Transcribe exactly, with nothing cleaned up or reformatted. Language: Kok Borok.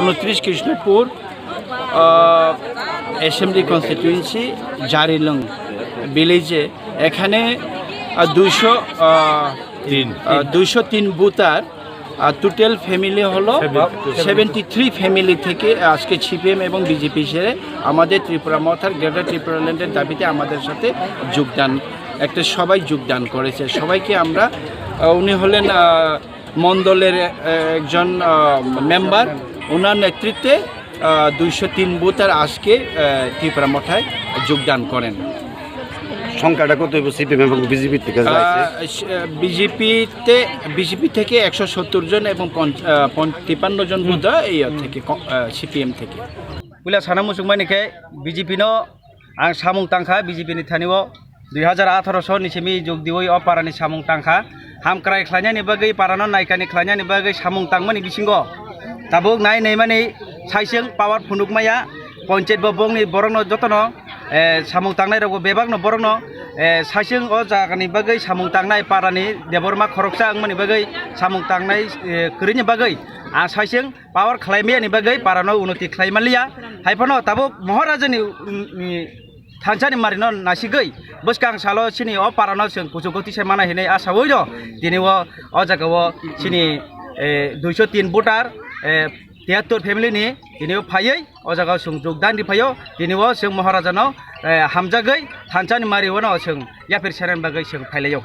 ঊনত্রিশ কৃষ্ণপুর, আহ, assembly constituency, জারিলং ভিলেজে এখানে, আহ, দুইশো, আহ, তিন। আহ, দুইশো তিন ভোটার, আহ, টোটাল ফ্যামিলি হলো সেভেন্টি থ্রি ফ্যামিলি থেকে আজকে সিপিএম এবং বিজেপি ছেড়ে আমাদের ত্রিপুরা মথার, গ্রেটার ত্রিপুরা ল্যান্ডের দাবিতে আমাদের সাথে যোগদান, একটা সবাই যোগদান করেছে। সবাইকে আমরা, আহ, উনি হলেন, আহ, মণ্ডলের, আহ, একজন, আহ, মেম্বার, ওনার নেতৃত্বে, আহ, দুইশো তিন ভোটার আজকে, আহ, ত্রিপুরা মথায় যোগদান করেন। সংখ্যাটা কত হইব সিপিএম এবং বিজেপি থেকে যাইছে? আহ, স-, আহ, বিজেপিতে, বিজেপি থেকে একশো সত্তর জন এবং পঞ্চ-, আহ, পঞ্চ-, তিপ্পান্ন জন বোধহয় এই থেকে ক-, আহ, সিপিএম থেকে। Puila sana muchungmani khe B J P no ang samung tangkha, B J P ni thani o dui hazar atharo so ni simi jug diwi o para ni samung tangkha. Hamkrai khlainani bagwi, para no naikani khlainani bagwi samung tangmani bisingo tabuk nai naimani saising power phunuk maya, ponchayat bo bongni borok no jotono, eh, samung tangnai rok bo bebak no borok no, eh, saising o jaga ni bagwi samung tangnai para ni Debbarma khoroksa wngmani bagwi samung tangnai, eh, kwrwini bagwi ang saising power khlai maya ni bagwi para no unoti khlai manliya. Hai phano tabuk Maharaja ni, um, um, thansa ni mari no nasigwi bwskang salo chini o para no chwng kuchuk goti se mana hinwi asawi no tini o, o jaga o chini, eh, duiso tin voter, eh, tiyattor family ni tini o phaiwi o jaga o chwng jogdan ri phaio. Tini o chwng Maharaja no, eh, hamjagwi thansa ni mari o no chwng yapher seren bagwi chwng phailaio.